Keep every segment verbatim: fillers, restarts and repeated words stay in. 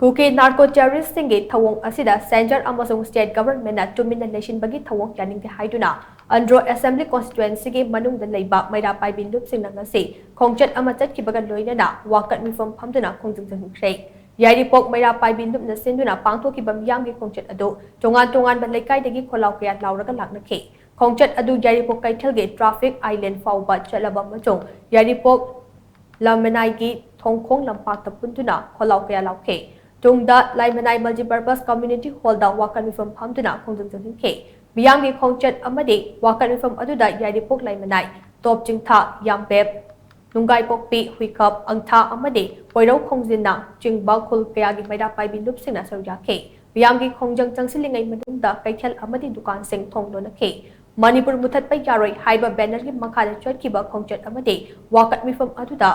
ꯀꯨꯀꯤ narco ꯇꯦꯔꯣꯔꯤꯁꯁꯤꯡꯒꯤ ꯊꯧꯑꯣꯡ ꯑꯁꯤꯗ centre ꯑꯃꯁꯨꯡ ꯁ꯭ꯇꯦꯠ ꯒꯚꯔꯟꯃꯦꯟꯠꯅ ꯇꯨꯃꯤꯟꯅ ꯂꯩꯁꯤꯟꯕꯒꯤ ꯊꯧꯑꯣꯡ ꯌꯥꯅꯤꯡꯗꯦ ꯍꯥꯏꯗꯨꯅ ꯑꯟꯗ꯭ꯔꯣ ꯑꯦꯁꯦꯝꯕ꯭ꯂꯤ ꯀꯣꯟꯁꯇꯤꯇ꯭ꯋꯦꯟꯁꯤꯒꯤ ꯃꯅꯨꯡꯗ ꯂꯩꯕ ꯃꯩꯔꯥ ꯄꯥꯏꯕꯤ ꯂꯨꯞꯁꯤꯡꯅ ꯉꯁꯤ ꯈꯣꯡꯆꯠ ꯑꯃ ꯆꯠꯈꯤꯕꯒ ꯂꯣꯏꯅꯅ ꯋꯥꯀꯠ ꯃꯤꯐꯝ ꯐꯝꯗꯨꯅ ꯈꯣꯡꯖꯪ ꯆꯪꯁꯤꯟꯈ꯭ꯔꯦ꯫ ꯌꯥꯏꯔꯤꯄꯣꯛ ꯃꯩꯔꯥ ꯄꯥꯏꯕꯤ ꯂꯨꯞꯅ ꯁꯤꯟꯗꯨꯅ ꯄꯥꯡꯊꯣꯛꯈꯤꯕ ꯃꯤꯌꯥꯝꯒꯤ ꯈꯣꯡꯆꯠ ꯑꯗꯨ ꯇꯣꯉꯥꯟ ꯇꯣꯉꯥꯟꯕ ꯂꯩꯀꯥꯏꯗꯒꯤ ꯈꯣꯜꯂꯥꯎ ꯀꯌꯥ ꯂꯥꯎꯔꯒ ꯂꯥꯛꯅꯈꯤ꯫ ꯈꯣꯡꯆꯠ ꯑꯗꯨ ꯌꯥꯏꯔꯤꯄꯣꯛ ꯀꯩꯊꯦꯜꯒꯤ ꯇ꯭ꯔꯥꯐꯤꯛ ꯑꯥꯏꯂꯦꯟ ꯐꯥꯎꯕ ꯆꯠꯂꯕ ꯑꯃꯁꯨꯡ ꯌꯥꯏꯔꯤꯄꯣꯛ ꯂꯥꯃꯦꯅꯥꯏꯒꯤ ꯊꯣꯡꯈꯣꯡ ꯂꯝꯄꯥꯛꯇ ꯄꯨꯟꯗꯨꯅ ꯈꯣꯜꯂꯥꯎ ꯀꯌꯥ ꯂꯥꯎꯈꯤ꯫ ꯇꯨꯡꯗ ꯂꯥꯏꯃꯅꯥꯏ ꯃꯜꯇꯤꯄꯔꯄꯁ ꯀꯝꯃ꯭ꯌꯨꯅꯤꯇꯤ ꯍꯣꯜꯗ ꯋꯥꯀꯠ ꯃꯤꯐꯝ ꯐꯝꯗꯨꯅ ꯈꯣꯡꯖꯪ ꯆꯪꯁꯤꯟꯈꯤ꯫ ꯃꯤꯌꯥꯝꯒꯤ ꯈꯣꯡꯆꯠ ꯑꯃꯗꯤ ꯋꯥꯀꯠ ꯃꯤꯐꯝ ꯑꯗꯨꯗ ꯌꯥꯏꯔꯤꯄꯣꯛ ꯂꯥꯏꯃꯅꯥꯏ, ꯇꯣꯞ ꯆꯤꯡꯊꯥ, ꯌꯥꯝꯕꯦꯞ, ꯅꯨꯡꯒꯥꯏꯄꯣꯛꯄꯤ, ꯍꯨꯏꯈꯞ, ꯑꯪꯊꯥ ꯑꯃꯗꯤ ꯄꯣꯏꯔꯧ ꯈꯣꯡꯖꯤꯟꯅ ꯆꯤꯡꯕ ꯈꯨꯜ ꯀꯌꯥꯒꯤ ꯃꯩꯔꯥ ꯄꯥꯏꯕꯤ ꯂꯨꯞꯁꯤꯡꯅ ꯁꯔꯨꯛ ꯌꯥꯈꯤ꯫ ꯃꯤꯌꯥꯝꯒꯤ ꯈꯣꯡꯖꯪ ꯆꯪꯁꯤꯜꯂꯤꯉꯩ ꯃꯅꯨꯡꯗ ꯀꯩꯊꯦꯜ ꯑꯃꯗꯤ ꯗꯨꯀꯥꯟꯁꯤꯡ ꯊꯣꯡ ꯂꯣꯟꯅꯈꯤ꯫ ꯃꯅꯤꯄꯨꯔ ꯃꯨꯊꯠꯄ ꯌꯥꯔꯣꯏ ꯍꯥꯏꯕ ꯕꯦꯅꯔꯒꯤ ꯃꯈꯥꯗ ꯆꯠꯈꯤꯕ ꯈꯣꯡꯆꯠ ꯑꯃꯗꯤ ꯋꯥꯀꯠ ꯃꯤꯐꯝ ꯑꯗꯨꯗ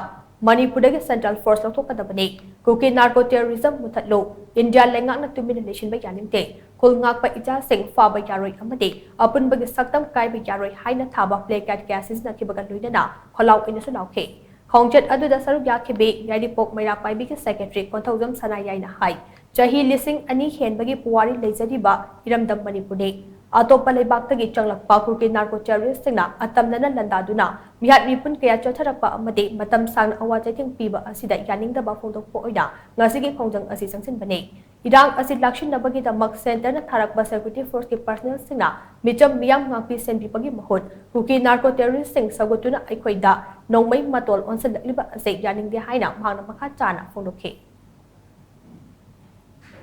ꯃꯅꯤꯄꯨꯔꯗꯒꯤ ꯁꯦꯟꯇ꯭ꯔꯦꯜ ꯐꯣꯔꯁ ꯂꯧꯊꯣꯛꯀꯗꯕꯅꯤ, ꯀꯨꯀꯤ ꯅꯥꯔꯀꯣ ꯇꯦꯔꯣꯔꯤꯖꯝ ꯃꯨꯊꯠꯂꯨ, ꯏꯟꯗꯤꯌꯥ ꯂꯩꯉꯥꯛꯅ ꯇꯨꯃꯤꯟꯅ ꯂꯩꯁꯤꯟꯕ ꯌꯥꯅꯤꯡꯗꯦ, ꯈꯨꯜ ꯉꯥꯛꯄ ꯏꯆꯥꯁꯤꯡ ꯐꯥꯕ ꯌꯥꯔꯣꯏ ꯑꯃꯗꯤ ꯑꯄꯨꯟꯕꯒꯤ ꯁꯛꯇꯝ ꯀꯥꯏꯕ ꯌꯥꯔꯣꯏ ꯍꯥꯏꯅ ꯊꯥꯕ ꯄ꯭ꯂꯦ ꯀꯥꯔꯗ ꯀꯌꯥ ꯁꯤꯖꯤꯟꯅꯈꯤꯕꯒ ꯂꯣꯏꯅꯅ ꯈꯣꯜꯂꯥꯎ ꯑꯣꯏꯅꯁꯨ ꯂꯥꯎꯈꯤ꯫ ꯈꯣꯡꯆꯠ ꯑꯗꯨꯗ ꯁꯔꯨꯛ ꯌꯥꯈꯤꯕꯤ ꯌꯥꯏꯔꯤꯄꯣꯛ ꯃꯩꯔꯥ ꯄꯥꯏꯕꯤꯒꯤ ꯁꯦꯀ꯭ꯔꯦꯇꯔꯤ ꯀꯣꯟꯊꯧꯖꯝ ꯁꯅꯥꯌꯥꯏꯅ ꯍꯥꯏ, ꯆꯍꯤ ꯂꯤꯁꯤꯡ ꯑꯅꯤ ꯍꯦꯟꯕꯒꯤ ꯄꯨꯋꯥꯔꯤ ꯂꯩꯖꯔꯤꯕ ꯏꯔꯝꯗꯝ ꯃꯅꯤꯄꯨꯔꯅꯤ꯫ ꯑꯇꯣꯞꯄ ꯂꯩꯕꯥꯛꯇꯒꯤ ꯆꯪꯂꯛꯄ ꯀꯨꯀꯤ ꯅꯥꯔꯀꯣ ꯇꯦꯔꯣꯔꯤꯁꯁꯤꯡꯅ ꯑꯇꯝꯅꯅ ꯂꯥꯟꯗꯥꯗꯨꯅ ꯃꯤꯍꯥꯠ ꯃꯤꯄꯨꯟ ꯀꯌꯥ ꯆꯠꯊꯔꯛꯄ ꯑꯃꯗꯤ ꯃꯇꯝ ꯁꯥꯡꯅ ꯑꯋꯥ ꯆꯩꯊꯦꯡ ꯄꯤꯕ ꯑꯁꯤꯗ ꯌꯥꯅꯤꯡꯗꯕ ꯐꯣꯡꯗꯣꯛꯄ ꯑꯣꯏꯅ ꯉꯁꯤꯒꯤ ꯈꯣꯡꯖꯪ ꯑꯁꯤ ꯆꯪꯁꯤꯟꯕꯅꯤ꯫ ꯏꯔꯥꯡ ꯑꯁꯤ ꯂꯥꯛꯁꯤꯟꯅꯕꯒꯤꯗꯃꯛ ꯁꯦꯟꯇꯔꯅ ꯊꯥꯔꯛꯄ ꯁꯦꯀ꯭ꯌꯨꯔꯤꯇꯤ ꯐꯣꯔꯁꯀꯤ ꯄꯔꯁꯅꯦꯜꯁꯤꯡꯅ ꯃꯤꯆꯝ ꯃꯤꯌꯥꯝ ꯉꯥꯛꯄꯤ ꯁꯦꯟꯕꯤꯕꯒꯤ ꯃꯍꯨꯠ ꯀꯨꯀꯤ ꯅꯥꯔꯀꯣ ꯇꯦꯔꯣꯔꯤꯁꯁꯤꯡ ꯁꯧꯒꯠꯇꯨꯅ ꯑꯩꯈꯣꯏꯗ ꯅꯣꯡꯃꯩ ꯃꯇꯣꯜ ꯑꯣꯟꯁꯤꯜꯂꯛꯂꯤꯕ ꯑꯁꯤ ꯌꯥꯅꯤꯡꯗꯦ ꯍꯥꯏꯅ ꯃꯍꯥꯛꯅ ꯃꯈꯥ ꯇꯥꯅ ꯐꯣꯡꯗꯣꯛꯈꯤ꯫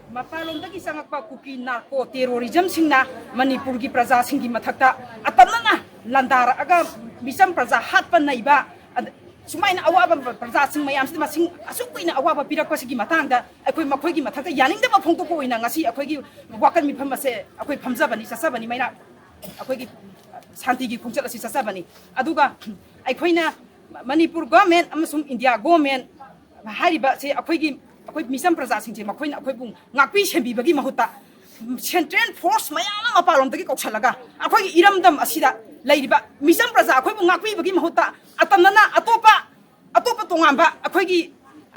ꯃꯄꯥꯟꯂꯣꯝꯗꯒꯤ ꯆꯪꯉꯛꯄ ꯀꯨꯀꯤ ꯅꯥꯔꯀꯣ ꯇꯦꯔꯣꯔꯤꯖꯝꯁꯤꯡꯅ ꯃꯅꯤꯄꯨꯔꯒꯤ ꯄ꯭ꯔꯖꯥꯁꯤꯡꯒꯤ ꯃꯊꯛꯇ ꯑꯇꯝꯅꯅ ꯂꯥꯟꯗꯥꯔꯛꯑꯒ ꯃꯤꯆꯝ ꯄ꯭ꯔꯖꯥ ꯍꯥꯠꯄ ꯅꯩꯕ, ꯑꯗ-, ꯁꯨꯃꯥꯏꯅ ꯑꯋꯥꯕ ꯄ꯭ꯔꯖꯥꯁꯤꯡ ꯃꯌꯥꯝꯁꯤꯗ ꯃꯁꯤꯡ ꯑꯁꯨꯛ ꯀꯨꯏꯅ ꯑꯋꯥꯕ ꯄꯤꯔꯛꯄꯁꯤꯒꯤ ꯃꯇꯥꯡꯗ ꯑꯩꯈꯣꯏ ꯃꯈꯣꯏꯒꯤ ꯃꯊꯛꯇ ꯌꯥꯅꯤꯡꯗꯕ ꯐꯣꯡꯗꯣꯛꯄ ꯑꯣꯏꯅ ꯉꯁꯤ ꯑꯩꯈꯣꯏꯒꯤ ꯋꯥꯀꯠ ꯃꯤꯐꯝ ꯑꯁꯦ ꯑꯩꯈꯣꯏ ꯐꯝꯖꯕꯅꯤ, ꯆꯠꯆꯕꯅꯤ, ꯃꯩꯔꯥ ꯑꯩꯈꯣꯏꯒꯤ ꯁꯥꯟꯇꯤꯒꯤ ꯈꯣꯡꯆꯠ ꯑꯁꯤ ꯆꯠꯆꯕꯅꯤ꯫ ꯑꯗꯨꯒ ꯑꯩꯈꯣꯏꯅ ꯃꯅꯤꯄꯨꯔ ꯒꯣꯔꯃꯦꯟ ꯑꯃꯁꯨꯡ ꯏꯟꯗꯤꯌꯥ ꯒꯣꯔꯃꯦꯟ ꯍꯥꯏꯔꯤꯕ ꯑꯁꯤ ꯑꯩꯈꯣꯏꯒꯤ, ꯑꯩꯈꯣꯏ ꯃꯤꯆꯝ ꯄ꯭ꯔꯖꯥꯁꯤꯡꯁꯦ ꯃꯈꯣꯏꯅ ꯑꯩꯈꯣꯏꯕꯨ ꯉꯥꯛꯄꯤ ꯁꯦꯟꯕꯤꯕꯒꯤ ꯃꯍꯨꯠꯇ ꯁꯦꯟꯇ꯭ꯔꯦꯜ ꯐꯣꯔꯁ ꯃꯌꯥꯝ ꯑꯃ ꯃꯄꯥꯟꯂꯣꯝꯗꯒꯤ ꯀꯧꯁꯜꯂꯒ ꯑꯩꯈꯣꯏꯒꯤ ꯏꯔꯝꯗꯝ ꯑꯁꯤꯗ ꯂꯩꯔꯤꯕ ꯃꯤꯆꯝ ꯄ꯭ꯔꯖꯥ ꯑꯩꯈꯣꯏꯕꯨ ꯉꯥꯛꯄꯤꯕꯒꯤ ꯃꯍꯨꯠꯇ ꯑꯇꯝꯅꯅ ꯑꯇꯣꯞꯄ, ꯑꯇꯣꯞꯄ ꯇꯣꯉꯥꯟꯕ ꯑꯩꯈꯣꯏꯒꯤ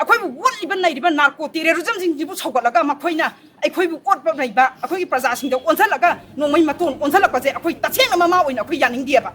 ꯑꯩꯈꯣꯏꯕꯨ ꯑꯣꯠꯂꯤꯕ ꯅꯩꯔꯤꯕ ꯅꯥꯔꯀꯣ ꯇꯦꯔꯣꯔꯤꯖꯝꯁꯤꯡꯁꯤꯕꯨ ꯁꯧꯒꯠꯂꯒ ꯃꯈꯣꯏꯅ ꯑꯩꯈꯣꯏꯕꯨ ꯑꯣꯠꯄ ꯂꯩꯕ ꯑꯩꯈꯣꯏꯒꯤ ꯄ꯭ꯔꯖꯥꯁꯤꯡꯗ ꯑꯣꯟꯁꯤꯜꯂꯒ ꯅꯣꯡꯃꯩ ꯃꯇꯣꯟ ꯑꯣꯟꯁꯤꯜꯂꯛꯄꯁꯦ ꯑꯩꯈꯣꯏ ꯇꯁꯦꯡꯅ ꯃꯃꯥ ꯑꯣꯏꯅ ꯑꯩꯈꯣꯏ ꯌꯥꯅꯤꯡꯗꯦꯕ꯫